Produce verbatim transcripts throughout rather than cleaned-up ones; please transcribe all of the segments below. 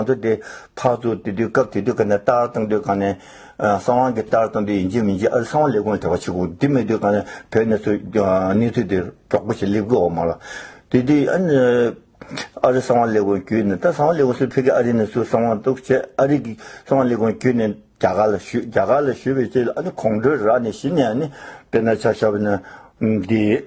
ང་ཚོ་དེ་ཕར་ཚུར་དེ་དུས་སྐབས་དེ་དུས་ག་ནས་ལྟ་བཏང་དུས་ག་ནས་གསང་བ་གི་ལྟ་བཏང་དུས་ཡིན་གཅིག་མིན་གཅིག་ཨ་རི་གསང་བ་ལས་ཁུངས་ལ་འབྲེལ་བ་བྱེད་དགོས། དེ་མེད་དུས་ག་ནས་བོད་ནས་ཚུར་གནས་ཚུལ་དེ་རོགས་པ་ཞིག་སླེབས་དགོས་མ་རེད། དེ་དུས་ཨ་ནི་ཨ་རི་གསང་བ་ལས་ཁུངས་བརྒྱུད་ནས། ད་གསང་བ་ལས་ཁུངས་སུ་ཕ་གི་ཨ་རི་ནས་ཚུར་གསང་བ་འདུག་བྱས། ཨ་རི་གི་གསང་བ་ལས་ཁུངས་བརྒྱུད་ནས་རྒྱ་གར་ལ་ཞུས། རྒྱ་གར་ལ་ཞུས་པའི་རྗེས་ལ་ཨ་ནི་ཁོང་ཁྲོ་རག་ནས་གཞི་ནས་ཨ་ནི་དཔེར་ན་ཆ་བཞག་པ་ན་འདི་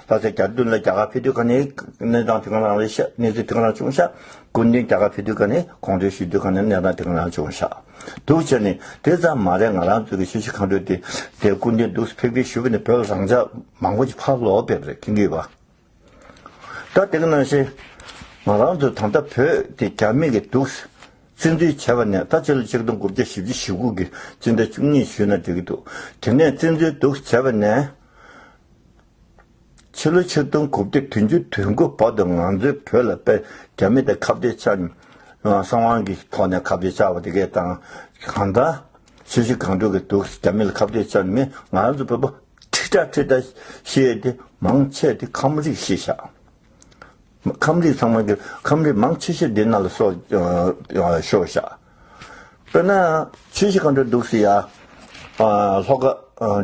ལྷ་སའི་རྒྱ་སྟོད་ལ་རྒྱ་གར་ཕེབས་དུས་ག་ནས་གནས་སྟངས་དེ་ག་རང་རེད་ཤག་གནས་ཚུལ་དེ་ག་རང་བྱུང་ཤག་སྐུ་མདུན་རྒྱ་གར་ཕེབས་དུས་ག་ནས་ཁོང་ཁྲོ་ཞུ་དུས་ག་ནས་གནས་སྟངས་དེ་ག་རང་བྱུང་ཤག་འདུག་བྱས་ནས་དེ་ཙམ་མ་རེད། ང་རང་ཚོ་གི་ཆུ་བཞི་སྒང་དྲུག་དེ་དེ་སྐུ་མདུན་འདུག་ཕེབས་ཕེབས་ཞུས་པ་ནས་བོད་ལ་རང་འཇགས་མང་པོ་ཞིག་ཕར་ལོག་ཕེབས་རེད། མཁྱེན་གྱི་ཡོད་པ། ད་དེ་ག་ནང་བཞིན་ང་རང་ཚོ་ད་ལྟ་བོད་དེ་རྒྱ་མི་གིས་འདུག་བཙན་འཛུལ་བྱས་པ་ནས། ད་ཕྱི་ལོ་ཆིག་སྟོང་དགུ་བརྒྱ་བཞི་བཅུ་ཞེ་དགུ་གི་སྤྱི་ཟླ་བཅུ་གཉིས་ཞུས་ན་འགྲིག་གི་འདུག་དེ་ནས་བཙན་འཛུལ་འདུག་བྱས་པ་ནས་ཕྱི་ལོ་ཆིག་སྟོང་དགུ་བརྒྱ་བདུན་ཅུ་དོན་དགུ་བར་དུ་ང་ཚོའི་བོད་ལ་དཔེ་རྒྱ་མི་དང་ཁ་གཏད་བཅག་ནས་གསང་བ་གི་ཐོག་ནས་ཁ་གཏད་བཅག་པ་དེ་གས་དང་། གང་ལྟར་ཆུ་བཞི་སྒང་དྲུག་གིས་འདུག་རྒྱ་མི་ལ་ཁ་གཏད་བཅག་ནས་མི་ང་རང་ཚོ་བོད་པ་ཁྲི་ཕྲག་ཁྲི་ཕྲག་ཤི་ཡས་དེ་མང་ཆེ་དེ་ཁམས་རིགས་ཤི་ཤག་ཁམས་རིགས་ཚང་མ་གི་ཁམས་རིགས་མང་ཆེ་ཤོས་འདི་ནང་ལ་སྲོག་ཤོར་ཤག་དཔེར་ན་ཆུ་བཞི་སྒང་དྲུག་འདུག་སེ་ཡ། ལྷོ་ཁ་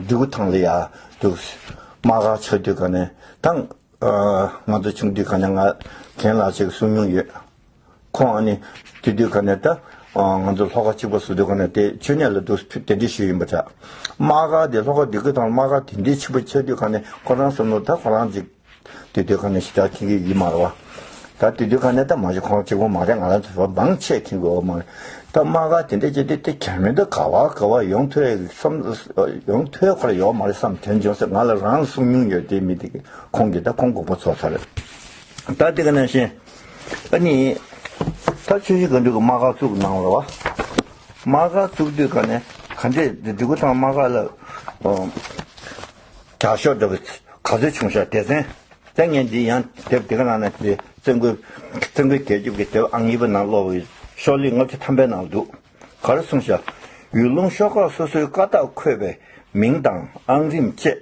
འབྲི་གུ་ཐང་ལ་ཡ་འདུག་སེ་དམག་སྒར་ཆགས་དུས་ག་ནས་དང་། ང་ཚོ་ཆུང་དུས་ག་ནས་ང་རྒན་ལགས་ཅིག་གསུང་མྱོང་ཡོད། ཁོང་ཨ་ནི་དེ་དུས་ག་ནས་ད་ང་ཚོ་ལྷོ་ཁ་གཅིག་པ་བཟོ་དུས་ག་ནས་དེ་མཆོད་གནས་ལ་འདུག་སེ་གདན་འདྲེན་ཞུས་ཡིན་པ་འདྲ། དམག་སྒར་དེ་ལྷོ་ཁ་འབྲི་གུ་ཐང་དམག་སྒར་དེ་འདྲའི་ཆེན་པོ་ཆགས་དུས་ག་ནས་ཁོ་རང་བསམ་བློ་ད་ཁོ་རང་ཅིག་དེ་དུས་ག་ནས་ཞེ་དྲག་མཁྱེན་གྱི་ཡོད་མ་རེད་བ། ད་དེ་དུས་ག་ནས་ད་མ་གཞི་ཁོང་གཅིག་པོ་མ་རེད། ང་རང་ཚོ་མང་ཆེ་མཁྱེན་གྱི་ཡོད་མ་རེད། ད་དམག་སྒར་དེ་འདྲ་བྱས་ཏེ་དེ་རྒྱ་མི་ད་ག་བ་ག་བ་ཡོང་ཐུབ་བསམ། ཡོང་ཐུབ་ཁོ་ར་ཡོད་མ་རེད་བསམ་དྲན་བྱུང་ཟེར། ང་ལ་རང་གསུང་མྱོང་ཡོད། དེ་མི་དེ་གི་ཁོང་གིས་ད་ཁོང་དགོངས་པ་རྫོགས་ཚར་རེད། ད་དེ་ག་ནང་བཞིན་ཨ་ནི་ད་ཆུ་བཞི་སྒང་དྲུག་གི་དམག་སྒར་བཙུགས་གནང་བ་རེད་བ། དམག་སྒར་བཙུགས་དུས་ག་ནས་ག་འདྲས་འདི་འབྲི་གུ་ཐང་དམག་སྒར་ལ་ཨོ་རྒྱག་ཤོག་འདྲ་བ་ག་ཚོད་བྱུང་ཤག་སྡེ་ཚན། ད་ངས་འདི་ཡང་དེབ་དེ་ག་ནང་ན་དེ་བཙན་རྒོལ་བཙན་རྒོལ་རྒྱལ་སྐྱོབ་ཀྱི་དེབ་ཨང་གཉིས་པ་ནང་ཀློག་པའི་ཤོག་ལྷེ་ལྔ་བཅུ་ཐམ་པའི་ནང་འདུག་ག་རེ་གསུངས་ཤག་ཡུལ་ལུང་ཤོག་ཁག་སོ་སོའི་བཀའ་རྟགས་འཁོད་པའི་མིང་དང་ཨང་རིམ་བཅས།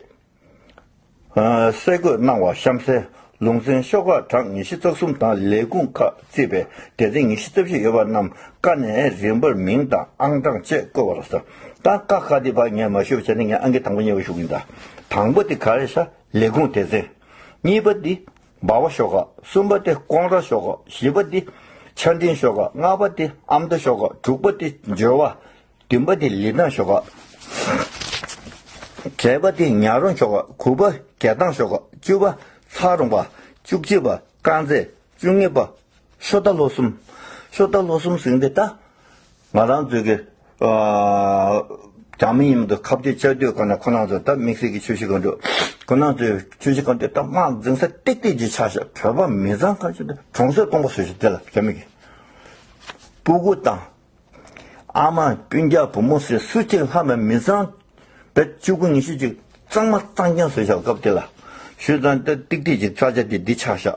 ཨ་གསལ་བཀོད་གནང་བ་གཤམ་གསལ་ལུང་ཚན་ཤོག་ཁག་གྲངས་ཉི་ཤུ་རྩ་གསུམ་དང་ལས་ཁུངས་ཁག་བརྩིས་པའི་སྡེ་ཚན་ཉི་ཤུ་རྩ་བཞི་ཡོད་པ་རྣམས་ཀ་ནས་རིམ་པར་མིང་དང་ཨང་གྲངས་བཅས་བཀོད་པ་ལ་ཟེར། ད་ཀ་ཁ་དེ་ཕར་ངས་མ་ཞུས་པ་བྱས་ན་ངས་ཨང་ཀི་དང་པོ་གཉིས་པ་ཞུ་གི་ཡིན། ད་དང་པོ་དེ་ག་རེ་ཤག་ལས་ཁུངས་སྡེ་ཚན། གཉིས་པ་དེ་འབའ་བ་ཤོག་ཁག་གསུམ་པ་དེ་ཀོང་ར་ཤོག་ཁག་བཞི་པ་དེ་ཆ་འཕྲིན་ཤོག་ཁག་ལྔ་པ་དེ་ཨ་མདོ་ཤོག་ཁག་དྲུག་པ་དེ་འབྱོར་བ། བདུན་པ་དེ་ལི་ཐང་ཤོག་ཁག་བརྒྱད་པ་དེ་ཉག་རོང་ཤོག་ཁག་དགུ་པ་རྒྱལ་ཐང་ཤོག་ཁག་བཅུ་པ་ཚ་རོང་པ། བཅུ་གཅིག་པ་དཀར་མཛེས། བཅུ་གཉིས་པ་ཤོ་རྟ་ལྷོ་གསུམ། ཤོ་རྟ་ལྷོ་གསུམ་ཟེར་འདི་ད་ང་རང་ཚོའི་གི་ཨ་རྒྱ་མི་ཡིན་མི་འདུག་ཁ་གཏད་བཅག་དུས་ག་ནས་ཁོ་རང་ཚོ་ད་དམིགས་བསལ་གྱི་ཆུ་བཞི་སྒང་དྲུག་ཁོ་རང་ཚོའི་ཆུ་བཞི་སྒང་དྲུག་ད་དམག་འཛིང་ས་ཏིག་ཏིག་ཅིག་ཆགས་ཤག་བོད་པ་མི་ཚང་ཁ་ཆུ་ད་གྲོང་གསེབ་སྟོང་པ་བཟོས་ཤག་དེ་ལ་རྒྱ་མི་གི་སྤུ་གུ་དང་། ཨ་མ་སྤུན་ཀྱག་བུ་མོ་ཟེར་སུ་གཅིག་ལྷག་མ་མི་ཚང་བས་བཅུ་དགུ་ཉི་ཤུ་ཅིག་གཙང་མ་གཙང་རྐྱང་བཟོས་ཤག་སྐབས་དེ་ལ། ཞུས་ཙང་ད་ཏིག་ཏིག་ཅིག་ས་ཆ་དེ་འདི་ཆགས་ཤག་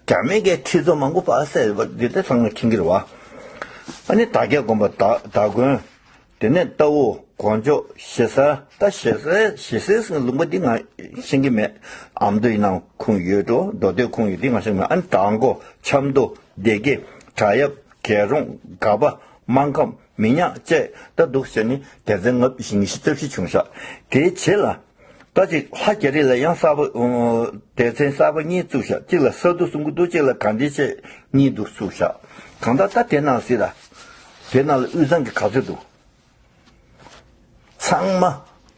རྒྱ་མི་གའི་ཁྲི་ཚོ་མང་པོ་ཕར་བསད་པ་འདི་ད་ཚང་མ་མཁྱེན་གྱི་རེད་བ། ཨ་ནི་དར་རྒྱས་དགོན་པ་དར་དར་དགོན། དེ་ནས་རྟའུ་དགོན་ཆོག་ཞེ་ས། ད་ཞེ་ས་ཞེ་སའི་ལུང་པ་འདི་ང་ཤེས་ཀྱི་མེད། ཨ་མདོ་ཡིན་ནའང་ཁུངས་ཡོད་འགྲོ། མདོ་སྟོད་ཁུངས་ཡོད་འདི་ང་ཤེས་ཀྱི་མེད། ཨ་ནི་བྲག་མགོ་ཆབ་མདོ་སྡེ་དགེ་བྲག་གཡབ་གད་རོང་སྒར་པ་སྨར་ཁམས་མི་ཉག་བཅས་ད་འདུག་བྱས་ནས་སྡེ་ཚན་ལྔ་བཅུ་ཉི་ཤུ་རྩ་བཞི་བྱུང་ཤག་དེའི་རྗེས་ལ་ད་ཅིག་ལྷ་རྒྱ་རི་ལ་ཡང་གསར་པ་སྡེ་ཚན་གསར་པ་གཉིས་བཙུགས་ཤག་གཅིག་ལ་ས་འདུ་གསུང་གི་འདུག་གཅིག་ལ་དགའ་ལྡན་བཅས་གཉིས་འདུག་བཙུགས་ཤག་གང་ལྟར་ད་དེ་ནང་སྲིད་ལ་དེ་ནང་ལ་དབུས་གཙང་གི་ག་ཚོད་འདུག་ཚང་མ་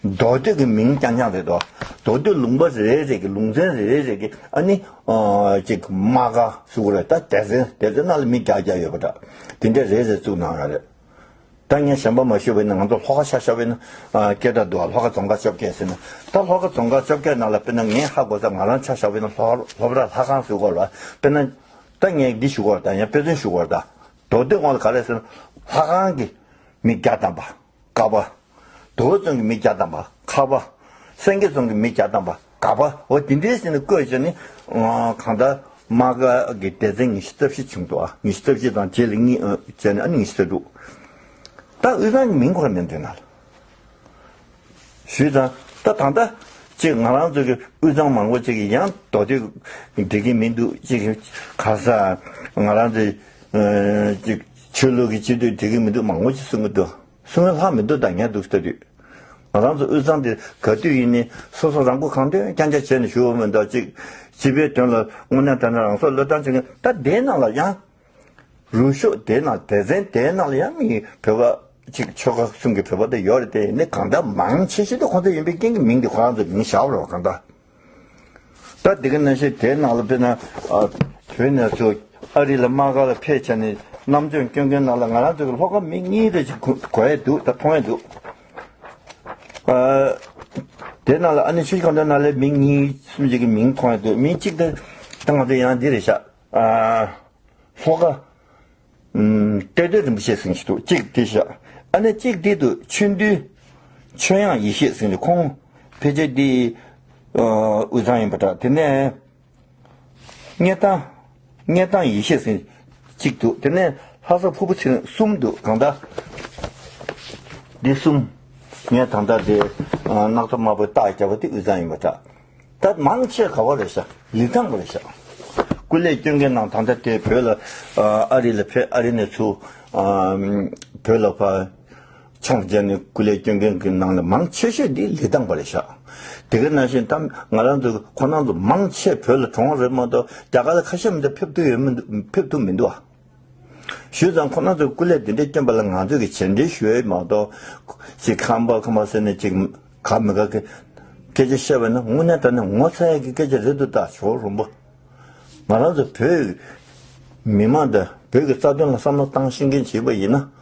མདོ་སྟོད་ཀྱི་མིང་རྐྱང་རྐྱང་རེད་དོ། མདོ་སྟོད་ལུང་པ་རེ་རེ་གི་ལུང་ཚན་རེ་རེ་གི་ཨ་ནི་ཨ་ཅིག་དམག་སྒར་ཟེར་དགོས་རེད། ད་སྡེ་ཚན་སྡེ་ཚན་ནང་ལ་མི་བརྒྱ་བརྒྱ་ཡོད་པ་འདྲ། དེ་འདྲ་རེ་རེ་བཙུགས་གནང་ཡོད་རེད། ད་ངས་གཞན་པ་མ་ཞུས་པ་ཡིན་ན་ང་ཚོ་ལྷོ་ཁ་ཆ་བཞག་པ་ཡིན་ན་ཨ་སྐད་གྲགས་འདུག་ཨ། ལྷོ་ཁ་རྫོང་ཁག་བཅོ་བརྒྱད་ཟེར་ན། ད་ལྷོ་ཁ་རྫོང་ཁག་བཅོ་བརྒྱད་ནང་ལ་དཔེར་ན་ངས་ཧ་གོ་ས་ང་རང་ཆ་བཞག་པ་ཡིན་ན་ལྷོ་ལྷོ་བྲག་ལྷ་ཁང་ཟེར་དགོས་རེད། དཔེར་ན་ད་ངས་འདི་ཞུ་དགོས་རེད། ད་ཡང་དཔེ་མཚོན་ཞུ་དགོས་རེད། ད་མདོ་སྟོད་སྔོན་ལ་ག་རེ་ཟེར་ན་ལྷ་ཁང་གི་མི་བརྒྱ་ཐམ་པ། ཀ་པ། དོལ་པོ་རྫོང་གི་མི་བརྒྱ་ཐམ་པ་ཁ་པ། སེང་གེ་རྫོང་གི་མི་བརྒྱ་ཐམ་པ་ག་པ། འོ་དེ་འདྲའི་ཟེར་ནས་བཀོད་བྱས་ནས་ཨ་གང་ལྟར་དམག་སྒར་གྱི་སྡེ་ཚན་ཉི་ཤུ་རྩ་བཞི་བྱུང་འདུག་ཨ་ཉི་ཤུ་རྩ་བཞི་དང་རྗེས་ལ་གཉིས་ཨ་བྱས་ནས་ཨ་ནི་ཉི་ཤུ་རྩ་དྲུག་ད་དབུས་གཙང་གི་མིང་ཁོ་ར་མེད་འདུག་ན། ཞུས་ཙང་ད་ད་ལྟ་ཅིག་ང་རང་ཚོ་གི་དབུས་གཙང་མང་པོ་ཅིག་གི་ཡང་མདོ་སྟོད་འགྲིག་གི་མི་འདུག་ཅིག་ག་ས་ང་རང་ཚོའི་ཨ་ཅིག་ ཆོས་ལུགས་ཀྱི་སྤྱི་འཐུས་འགྲིག་གི་མི་འདུག་མང་པོ་ཅིག་གསུང་གི་འདུག་གསུང་བའི་ལྷག་མི་འདུག་ད་ངས་འདུག་ལྟ་དུས། ང་རང་ཚོ་དབུས་གཙང་དེ་ག་དུས་ཡིན་ནའི་སོ་སོ་རང་མགོ་གང་ཐོན་རྐྱང་རྐྱང་བྱས་ནས་བཞུགས་པ་མིན་འདུག་ཅིག་སྤྱི་པའི་དོན་ལ་དངོས་གནས་དྲང་གནས་རང་སྲོག་བློས་བཏང་བྱེད་མཁན་ད་དེའི་ནང་ལ་ཡང་། རུ་ཤོག་དེའི་ནང་སྡེ་ཚན་དེའི་ནང་ལ་ཡང་མི་བོད་པ་ཅིག་ཆོལ་ཁ་གསུམ་གྱི་བོད་པ་དེ་ཡོད་རེད་དེ་ནི་གང་ལྟར་མང་ཆེ་ཤོས་དེ་ཁོང་ཚོ་ཡིན་པའི་རྐྱེན་གྱིས་མིང་དེ་ཁོ་རང་ཚོ་མིང་བཞག་པ་རེད་བ་གང་ལྟར། ད་དེ་ག་ནང་བཞིན་དེའི་ནང་ལ་དཔེར་ན་ཨ། བོད་ནས་ཚུར་ཨ་རི་ལ་དམག་སྒར་ལ་ཕེབས་བྱས་ནས་རྣམ་དཔྱོད་སྐྱོན་མཁན་ནང་ལ་ང་རང་ཚོ་གི་ལྷོ་ཁ་མི་གཉིས་རེ་ཅིག་གོ་གོ་ཡས་འདུག་ད་མཐོང་ཡས་འདུག་ཨ། དེ་ནང་ལ་ཨ་ནི་ཆུ་བཞི་སྒང་སྟེང་ནང་ལ་མི་གཉིས་གསུམ་ཅིག་གི་མིང་མཐོང་ཡས་འདུག་མིང་གཅིག་དེ་ད་ང་ཚོ་ཡང་འདི་རེད་ཤག་ཨ། ལྷོ་ཁ། ཨུམ། གཏེར་སྟོན་རིན་པོ་ཆེ་ཟེར་མཁན་ཞིག་འདུག་གཅིག་དེ་བཞག་ཨ་ནི་གཅིག་དེ་འདུག་ཆོས་འདུལ། ཆོས་དབྱངས་ཡེ་ཤེས་ཟེར་མཁན་ཁོང་ཕལ་ཆེར་འདི། ཨ། དབུས་གཙང་ཡིན་པ་འདྲ། དེ་ནས་གཉེར་ཐང་། གཉེར་ཐང་ཡེ་ཤེས་ཟེར་མཁན་གཅིག་འདུག་དེ་ནས་ལྷ་ས་ཕུར་བུ་ཚེ་རིང་གསུམ་འདུག་གང་ལྟར། འདི་གསུམ། ངས་ད་ལྟ་དེ། ཨ། སྣག་ཚ་དམར་པོའི་རྟགས་བརྒྱབ་པ་དེ་དབུས་གཙང་ཡིན་པ་འདྲ། ད་མང་ཆེ་ག་བ་རེད་ཤག་ལི་ཐང་པ་རེད་ཤག་སྐུ་ལས་སྐྱོན་མཁན་ནང་ད་ལྟ་དེ་བོད་ལ་ཨ་རི་ལ་ཕེབས། ཨ་རི་ནས་ཚུར་ཨ་བོད་ལ་ཕར་ཕྱོགས་བརྒྱབ་ནས་སྐུ་ལས་སྐྱོན་མཁན་གྱི་ནང་ལ་མང་ཆེ་ཤོས་འདི་ལི་ཐང་པ་རེད་ཤག་དེ་ག་ནང་བཞིན་ད་ང་རང་ཚོ་ཁོ་རང་ཚོ་མང་ཆེ་བོད་ལ་གྲོངས་རེད་མ་གཏོགས་རྒྱ་གར་ལ་ཁ་ཤས་མི་འདུག་ཕེབས་ཐུབ་ཡོད་མི་འདུག་ཕེབས་ཐུབ་མི་འདུག་ཨ། ཞུས་ཙང་ཁོ་རང་ཚོས་སྐུ་ལས་འདི་འདྲ་བསྐྱོན་པ་ལ་ང་ཚོས་ཀྱི་བྱས་འབྲེལ་ཞུ་ཡས་མ་གཏོགས། ཅིག་ཁམས་པ་ཁམས་པ་ཟེར་ནས་ཅིག་ག་མི་དགའ་གི་སྐད་ཆ་བཤད་པ་ན་དངོས་གནས་དྲང་གནས་ངོ་ཚ་ཡས་ཀྱི་སྐད་ཆ་རེད་འདུག་ད་ཇོ་བོ་རོང་པོ། ང་རང་ཚོ་བོད་མི་མང་དང་བོད་ཀྱི་རྩ་དོན་ལ་བསམ་བློ་བཏང་ཤེས་མཁན་བྱས་པ་ཡིན་ན།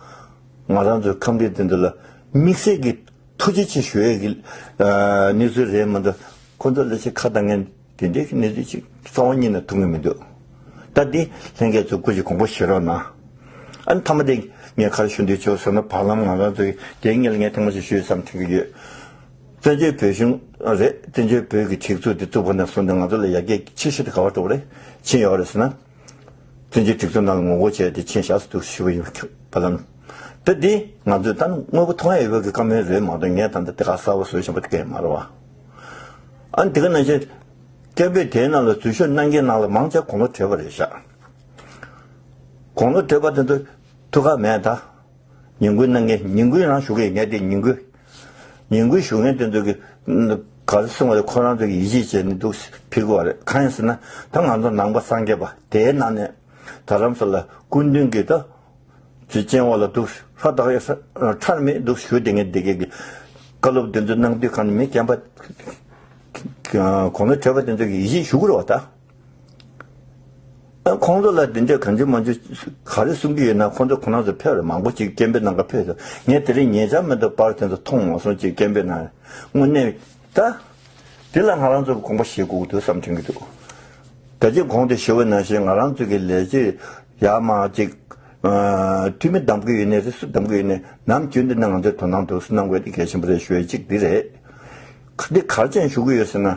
ང་རང་ཚོའི་ཁམས་འདི་འདི་འདི་ལ་དམིགས་བསལ་གྱི་ཐུགས་རྗེ་ཆེ་ཞུ་ཡས་ཀྱི་ཨ་གནས་ཚུལ་རེད་མ་གཏོགས་ཁོ་ཚོ་ལ་ཅིག་ཁ་བཏང་མཁན་དེ་འདྲའི་གནས་ཚུལ་ཅིག་རྩ་བ་ཉིད་ནས་ཐུག་གི་མི་འདུག་ད་འདི་ལྷན་རྒྱས་ཚོ་སྐུ་མཁྱེན་དགོངས་པ་བཞེས་རོགས་གནང་། ཨ་ནི་མཐའ་མ་དེ་ངས་ག་རེ་ཞུ་འདོད་བྱུང་ཟེར་ན། བར་ལམ་ང་རང་ཚོའི་དེའི་སྔོན་ལ་ངས་ཐེངས་མ་ཞིག་ཞུས་བསམ་དྲན་གྱི་ཡོད། བཙན་བྱོལ་བོད་གཞུང་རེད། བཙན་བྱོལ་བོད་ཀྱི་སྒྲིག་འཛུགས་དེ་བཙུགས་པ་ནས་བཟུང་སྟེ་ང་ཚོ་ལ་ཡར་རྒྱས་ཆེ་ཤོས་དེ་ག་བ་འགྲོ་གི་རེད། ཕྱིན་ཡོད་རེད་ཟེར་ན། བཙན་བྱོལ་སྒྲིག་འཛུགས་ནང་ལ་ངོ་རྒོལ་བྱས་ཏེ་ཕྱིན་བཞག་ཟེར་འདུག་ཞུ་གི་ཡོད། བར་ལམ། ད་འདི་ང་ཚོས་ད་དངོས་པོ་མཐོང་ཡ་ཡོད་པའི་བཀའ་མོལ་རེད་མ་གཏོགས་ངས་ད་ལྟ་དེ་ག་གསལ་པོ་བཟོས་བཞིན་པ་དེ་གས་མ་རེད་བ། ཨ་ནི་དེ་ག་ནང་བཞིན། སྐད་འབོད་དེའི་ནང་ལ་འཛུལ་ཞུགས་གནང་མཁན་ནང་ལ་མང་ཆེ་དགུང་ལོ་བགྲེས་པ་རེད་ཤག་དགུང་ལོ་བགྲེས་པ་དེ་ཚོ་ཐུགས་ཁག་མེད་ད། ཉིན་འགུལ་གནང་མཁན་ཉིན་འགུལ་རང་ཞུ་གི་ཡིན་ངས་དེ་ཉིན་འགུལ། ཉིན་འགུལ་ཞུ་མཁན་དེ་ཚོ་གི་ག་རེ་གསུང་བ་རེད། ཁོ་རང་ཚོ་གི་ཡིད་ཆེས་བྱས་ནས་འདུག་ཕེབས་དགོས་པ་རེད། གང་ཡིན་ཟེར་ན་ད་ང་ཚོ་ནང་པ་སངས་རྒྱས་པ་དེའི་ནང་ནས་རྡ་རམ་ས་ལ་སྐུ་མདུན་གྱི་ད། ཅེས་སྤྱན་འོག་ལ་འདུག་ཧྲ་ཐག་ཡ་ཧྲ་ཧྲར་མེད་འདུག་ཞུ་བསྡད་མཁན་དེ་གའི་གི་བཀའ་སློབ་དེ་ཚོ་གནང་དུས་གང་ནས་མི་རྒན་པ་གོང་ལ་བགྲེས་པ་དེ་ཚོ་གི་ཡིད་ཆེས་ཞུ་གི་རེད་བ་ད། ཁོང་ཚོ་ལ་དེ་འདྲ་གང་བྱུང་མང་བྱུང་ག་རེ་གསུང་གི་ཡོད་ན་ཁོང་ཚོ་ཁོ་རང་ཚོ་ཕེབས་རེད། མང་པོ་ཅིག་སྐད་འབོད་གནང་ག་ཕེབས་སོང་། ངས་དེ་རིང་ཉེ་ཆར་མ་གཏོགས་པར་དེ་ཚོ་མཐོང་མ་སོང་། ཅིག་སྐད་འབོད་གནང་རེད། དངོས་གནས་ད། དེ་ལ་ང་རང་ཚོ་དགོངས་པ་བཞེས་དགོས་ཀྱི་འདུག་བསམ་དྲན་གྱི་འདུག་ད་ཅི་གོང་དུ་ཞུ་བ་ནང་བཞིན་ང་རང་ཚོ་གི་ལས་བྱེད་ཡར་མར་ཅིག་ཨ། འཐུས་མི་གདམ་གྱི་ཡོད་ནའི་རེད། སུ་གདམ་གྱི་ཡོད་ནའི་ནམ་རྒྱུན་དུ་ནི་ང་ཚོས་དོ་སྣང་དུ་སུ་གནང་དགོས་དེ་གལ་ཆེན་པོ་རེད་ཞུ་ཡ་གཅིག་འདི་རེད། འདི་ག་རེ་བྱས་ནས་ཞུ་གི་ཡོད་ཟེར་ན།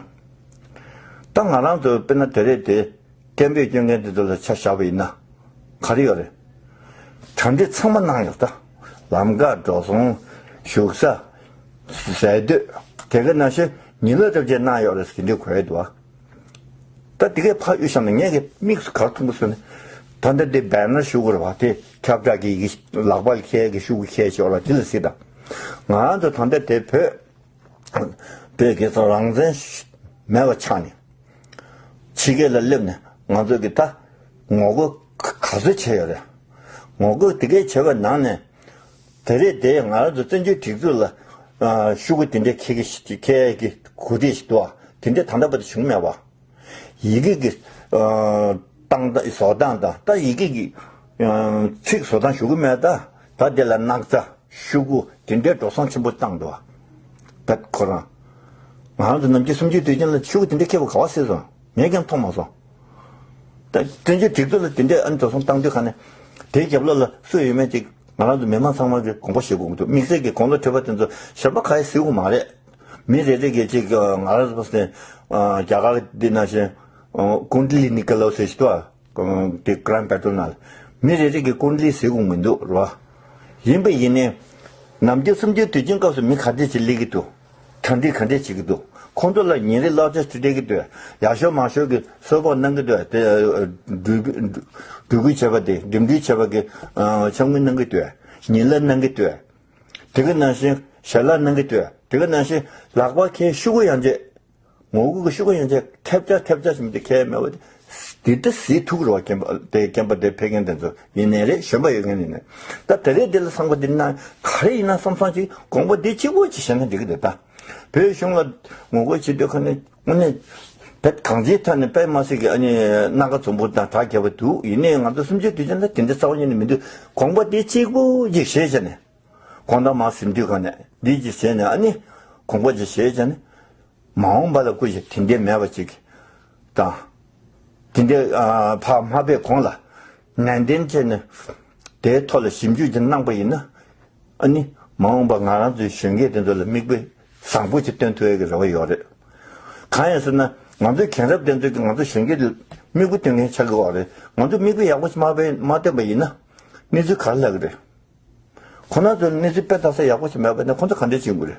ད་ང་རང་ཚོ་དཔེར་ན་དེ་རེད་དེ། སྐད་འབོད་སྐྱོན་མཁན་དེ་ཚོ་ལ་ཆ་བཞག་པ་ཡིན་ན། ག་རེ་ཡོད་རེད། གྲ་སྒྲིག་ཚང་མ་གནང་ཡོད་ད། ལམ་ཁ་འགྲོ་སོང་། བཞུགས་ས། ཟས་དུས། དེ་ག་ནང་བཞིན་ཉིན་ལ་རབ་བྱས་གནང་ཡོད་རེད་ཟེར་གྱི་འདི་གོ་ཡོད་འདུག་བ། ད་དེ་གའི་ཕ་ཡུལ་བཞག་ན་ངས་ཀྱི་དམིགས་སུ་ག་རེ་མཐོང་གི་སོང་ནས། ད་ལྟ་དེ་བེ་ནར་ཞུ་དགོས་རེད་བ། དེ་ཁྱབ་བསྒྲགས་ཀྱི་ཡི་གེ་ལག་པ་ལ་འཁྱེར་གྱི་ཤུ་གུ་འཁྱེར་ཞོར་ལ་དེ་ལ་གཟིགས་དང་། ང་རང་ཚོ་ད་ལྟ་དེ་བོད། བོད་དགེ་ཚང་རང་བཙན་མེད་པ་ཆགས་ནས། ཕྱི་རྒྱལ་ལ་སླེབས་ནས་ང་ཚོ་གི་ད་ངོ་རྒོལ་ག་ཚོད་བྱས་ཡོད་རེད། ངོ་རྒོལ་དེ་གས་བྱས་པ་ནང་ནས་དེ་རེད་དེ་ང་རང་ཚོ་བཙན་བྱོལ་སྒྲིག་འཛུགས་ལ་ཤུ་གུ་དེ་འདྲའི་ཁྱེར་གི་ཁྱེར་གི་གོ་སྒྲིག་ཞིག་འདུག་ཨ། དེ་འདྲའི་ད་ལྟ་བར་དུ་བྱུང་མེད་པ། ཡི་གེ་གི་བཏང་བཟོ་སྟངས་དང་ད་ཡི་གེ་གི་ཚིག་བཟོ་སྟངས་ཞུ་གི་མེད་ད། ད་དེ་ལ་སྣག་ཚ། ཤུ་གུ་དེ་འདྲའི་འགྲོ་སོང་ཆེན་པོ་བཏང་འདུག་ད་ཁོ་རང་། ང་རང་ཚོ་ནམ་རྒྱུན་སུམ་ཅུའི་དུས་ཆེན་ལ་ཤུ་གུ་དེ་འདྲའི་ཁྱེར་བ་ག་བ་སྲིད་སོང་། ངས་ཀྱང་མཐོང་མ་སོང་། ད་བཙན་བྱོལ་སྒྲིག་འཛུགས་ལ་དེ་འདྲའི་ཨ་ནི་འགྲོ་སོང་བཏང་དུས་ག་ནས་དེའི་རྒྱབ་ལོགས་ལ་སུ་ཡོད་མེད་ཅིག་ང་རང་ཚོ་མི་མང་ཚང་མ་གི་དགོངས་པ་བཞེས་དགོས་ཀྱི་འདུག་དམིགས་བསལ་གྱི་དགུང་ལོ་བགྲེས་པ་དེ་ཚོ་གཞན་པ་ག་ཡེ་ཟེར་དགོས་མ་རེད། མི་རེ་རེ་གིས་ཅིག་ང་རང་ཚོ་རྒྱ་གར་འདི་ནང་བཞིན་ཀུན་ཌི་ལི་ནི་ཀ་ལོ་ཟེར་ཞིག་འདུག་ཨ། དེ་Grand Patrol ནང་ལ་མི་རེ་རེ་གིས་ཀུན་ཌི་ལི་ཟེར་དགོས་མི་འདུག་རོ། ཡིན་པ་ཡིན་ནའི། ནམ་རྒྱུན་སུམ་ཅུའི་དུས་ཆེན་སྐབས་སུ་མི་ག་འདྲས་ཅིག་སླེབས་ཀྱི་འདུག་གྲ་སྒྲིག་ག་འདྲས་བྱེད་ཀྱི་འདུག་ཁོང་ཚོ་ལ་ཉིན་རེ་གློག་ཆས་སྤྲད་ཀྱི་འདུག་ཡག་ཤོས་མང་ཤོས་ཀྱི་གསོལ་ཕོགས་གནང་གི་འདུག་དེ་འགྲུལ་འགྲུལ་སྐུལ་བྱས་པ་དེ་འགྲིམ་འགྲུལ་བྱས་པ་གི་ཕྱག་དངུལ་གནང་གི་འདུག་ཉིན་གླ་གནང་གི་འདུག་དེ་ག་ནང་བཞིན་ཞལ་ལག་གནང་གི་འདུག་དེ་ག་ནང་བཞིན་ལག་པ་ཁའི་ཤོག་གུ་ཡང་བྱས། ངོ་རྒོལ་གྱི་ཤོག་གུ་ཡང་བྱས་ཐེབས་ཆག་ཐེབས་ཆག་བྱེད་མི་དེ་ཁས་མེད་པ་དེ་དེ་ལྟ་ཟིག་ཐུག་རོགས་སྐྱེན་པ་དེ་སྐྱེན་པ་དེ་ཕེབས་མཁན་དེ་ཚོ་ཡིན་ནའི་རེད། གཞོན་པ་ཡོད་མཁན་ཡིན་ནའི་ད་དེ་རེད། དེ་ལ་བསམ་པ་དེ་ན་ག་རེ་ཡིན་ན་བསམ་བསམ་ཅིག་དགོངས་པ་དེ་གཅིག་པོ་ཅིག་བཞེས་ན་འགྲིག་གི་འདུག་ད་བོད་གཞུང་ལ་ངོ་རྒོལ་བྱེད་དུས་ཁ་ནས་དངོས་གནས་བེད་གང་ཅིའི་ཐད་ནས་དཔེ་མ་སྲིད་ཀྱི་ཨ་ནི་སྣ་ཁ་འཛོམས་པོ་དང་གྲགས་རྒྱས་པ་འདུག་ཡིན་ནའི་ང་ཚོ་སུམ་ཅུ་དུས་ཆེན་ལ་དེ་འདྲ་རྩ་བ་ཉིད་ནས་མི་འདུག་དགོངས་པ་དེ་གཅིག་པོ་ཅིག་བཞེས་བྱས་ནས་དགོང་དག་མར་གཟིམ་དུས་ཁ་ནས་འདི་ཅིག་བྱས་ནས་ཨ་ནི་དགོངས་པ་ཅིག་བཞེས་བྱས་ནས། མ་འོངས་པ་ལ་སྐུ་ཞབས་དེ་འདྲའི་མེད་པ་ཅིག་དང་། དེ་འདྲའི་ཨ་ཕར་མ་ཕེབས་གོང་ལ་ནན་ཏན་བྱས་ནས་དེའི་ཐོག་ལ་ཞིབ་འཇུག་ཅིག་གནང་པ་ཡིན་ན། ཨ་ནི་མ་འོངས་པ་ང་རང་ཚོའི་གཞོན་སྐྱེས་དེ་ཚོ་ལ་མིག་དཔེ་བཟང་པོ་ཅིག་སྟོན་ཐུབ་ཡག་གི་རེ་བ་ཡོད་རེད། གང་ཡིན་ཟེར་ན་ང་ཚོའི་རྒན་རབས་དེ་ཚོ་གིས་ང་ཚོ་གཞོན་སྐྱེས་ལ་མིག་དཔེ་སྟོན་མཁན་ཆགས་ཀྱི་ཡོད་རེད། ང་ཚོ་མིག་དཔེ་ཡག་པོ་ཞིག་མ་སྟོན་མ་སྟོན་པ་ཡིན་ན་གནས་ཚུལ་ག་རེ་ལྷག་གི་རེད། ཁོ་རང་ཚོ་གནས་ཚུལ་དཔེ་ལྟ་ས་ཡག་པོ་ཞིག་མེད་པ་ནི་ཁོ་ཚོ་ག་འདྲ་བྱེད་དགོས་རེད།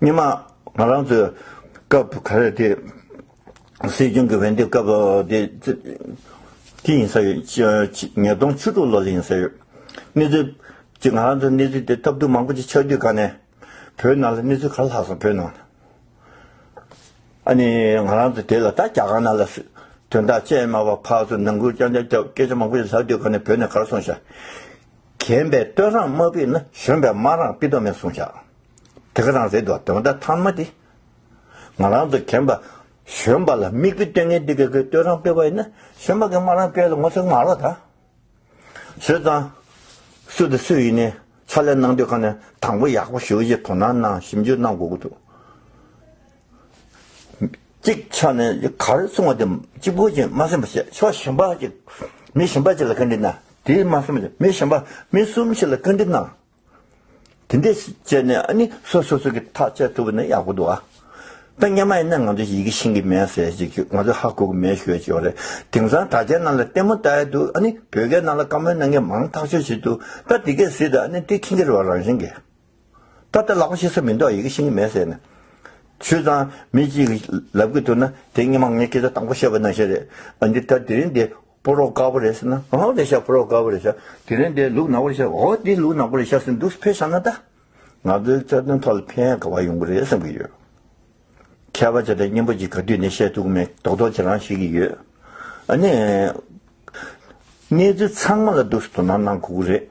སྔོན་མ་ང་རང་ཚོའི་སྐབས་ག་རེ་དེ་སྲིད་སྐྱོང་གི་འོས་འདེམས་སྐབས་དེ་དེ་ཡིན་ས་ཡོད། ཉིས་སྟོང་བཅུ་དྲུག་ལོ་ལ་ཡིན་ས་ཡོད། གནས་ཚུལ་ཅིག་ང་རང་ཚོ་གནས་ཚུལ་དེ་ཐབས་སྡུག་མང་པོ་ཅིག་ཆགས་དུས་ག་ནས་བོད་ནང་ལ་གནས་ཚུལ་ག་རེ་ལྷག་སོང་བོད་ནང་ལ། ཨ་ནི་ང་རང་ཚོ་དེ་ལ་ད་རྒྱ་གར་ནང་ལ་དོན་དག་ཅི་ཡང་མ་པ་ཕར་ཚུར་ནང་ཁུལ་རྐྱང་རྐྱང་རྐྱང་སྐད་ཆ་མང་པོ་ཞིག་ལབ་དུས་ག་ནས་བོད་ནས་ག་རེ་གསུངས་ཤག་རྒན་པས་བསྟོད་རང་མ་ཕུལ་ན་གཞོན་པས་དམའ་རང་ཕུལ་དོ་མེད་གསུངས་ཤག་དེ་ག་རང་རེད་འདུག་དོན་དག་ཐ་མ་དེ་ང་རང་ཚོ་རྒན་པ་གཞོན་པ་ལ་མིག་དཔེ་སྟོན་མཁན་དེ་ག་གིས་བསྟོད་རང་ཕུལ་བ་ཡིན་ན་གཞོན་པ་གིས་དམའ་རང་ཕུལ་ལ་ངོ་ཚ་མ་རོགས་ད། བྱས་ཙང་། སུ་དང་སུ་ཡིན་ནའི་ཕྱག་ལས་གནང་དུས་ག་ནས་དང་པོ་ཡག་པོ་ཞེ་པོ་ཅིག་དོ་སྣང་གནང་ཞིབ་འཇུག་གནང་དགོས་ཀྱི་འདུག་གཅིག་ཆ་ནས་ག་རེ་གསུང་བ་དེ་གཅིག་པུ་ཅིག་མ་སེམས་པ་བྱས་ཕྱོགས་གཞན་པ་ཅིག་མི་གཞན་པ་ཅིག་ལ་བཀའ་འདྲི་གནང་དེ་མ་སེམས་པ་བྱས་མི་གཞན་པ་མི་གསུམ་ཞིག་ལ་བཀའ་འདྲི་གནང་། དེ་འདྲས་བྱས་ནས་ཨ་ནི་སོ་སོ་སོ་གི་ཐག་བཅད་ཐུབ་པ་ན་ཡག་པོ་འདུག་ཨ། ད་སྔོན་མ་ཡིན་ན་ང་ཚོ་ཡི་གེ་ཤེས་ཀྱི་མེད་ཟེར་ཅིག་ང་ཚོ་ཧ་གོ་གི་མེད་ཞུ་ཡ་ཅིག་ཡོད་རེད། དེང་སང་དྲ་རྒྱའི་ནང་ལ་ལྟད་མོ་ལྟ་ཡ་འདུག་ཨ་ནི་བོད་སྐད་ནང་ལ་བཀའ་མོལ་གནང་མཁན་མང་ཐག་ཆོད་ཅིག་འདུག་ད་དེ་གས་ཟེར་ད་ཨ་ནི་དེ་མཁྱེན་གྱི་རེད་བ་རང་བཞིན་གྱིས། ད་ལྟ་ལག་པ་ཤེས་ས་མི་འདུག་ཡི་གེ་ཤེས་ཀྱི་མེད་ཟེར་ནས། བྱས་ཙང་མི་གཅིག་གིས་ལབ་ཀྱི་འདུག་ན་དེ་སྔོན་མ་ངས་སྐད་ཆ་དང་པོ་བཤད་པ་ནང་བཞིན་རེད། ཨ་འདི་ད་དེ་རིང་འདི་སྤོ་རོགས་དཀར་པོ་རེད་ཟེར་ན་ཨང་རེད་ཤག་སྤོ་རོགས་དཀར་པོ་རེད་ཤག་དེ་རིང་འདི་ལུག་ནག་པོ་རེད་ཤག་འོ་འདི་ལུག་ནག་པོ་རེད་ཤག་ཟེར་འདུག་ཕེབས་བཞག་ན་ད། ང་ཚོའི་རྩ་དོན་ཐོག་ལ་ཕན་ཡག་ག་བ་ཡོང་གི་རེད་བསམ་གྱི་ཡོད། མཁས་པ་ཆ་དང་སྙན་པོ་ཅིག་ག་དུས་ནས་བཤད་ཐུབ་ཀྱི་མེད་རྡོག་རྡོག་ཅིག་རང་ཤེས་ཀྱི་ཡོད། ཨ་ནི། གནས་ཚུལ་ཚང་མ་ལ་འདུག་སེ་དོ་སྣང་གནང་དགོས་ཀྱི་རེད།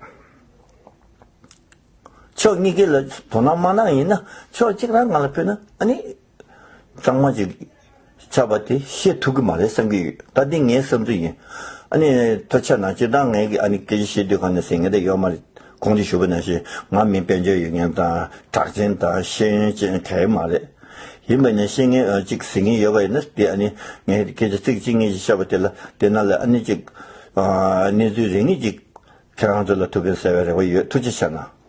ཕྱོགས་གཉིས་ཀའི་ལ་དོ་སྣང་མ་གནང་ཡིན་ན་ཕྱོགས་གཅིག་རང་ང་ལ་ཕུལ་ན་ཨ་ནི། གཙང་མ་ཅིག་ཆགས་པ་དེ་ཤེས་ཐུབ་ཀྱི་མ་རེད་བསམ་གྱི་ཡོད། ད་འདི་ངའི་བསམ་ཚུལ་ཡིན། ཨ་ནི་ཐུགས་རྗེ་གནང་། སྤྱིར་བཏང་ངས་ཀྱི་ཨ་ནི་སྐད་ཆ་བཤད་དུས་གང་ནས་ཟེར་མཁན་དེ་ཡོད་མ་རེད། གོང་དུ་ཞུས་པ་ནང་བཞིན་ང་མི་དཔལ་འབྱོར་ཡོད་མཁན་དང་གྲགས་ཅན་དང་ཤེས་ཡོན་ཅན་ག་ཡེ་མ་རེད། ཡིན་པ་ནས་ཤེས་མཁན་ཨ་ཅིག་ཟེར་མཁན་ཡོད་པ་ཡིན་ན་དེ་ཨ་ནི་ངས་སྐད་ཆ་ཚིག་གཅིག་གཉིས་ཤིག་བཤད་པ་དེ་ལ་དེ་ནང་ལ་ཨ་ནི་ཅིག་ཨ་གནས་ཚུལ་རེ་གཉིས་ཅིག་ཁྱེད་རང་ཚོ་ལ་ཐུགས་ཕན་གསོས་པའི་རེ་བ་ཡོད། ཐུགས་རྗེ་ཆེ་གནང་།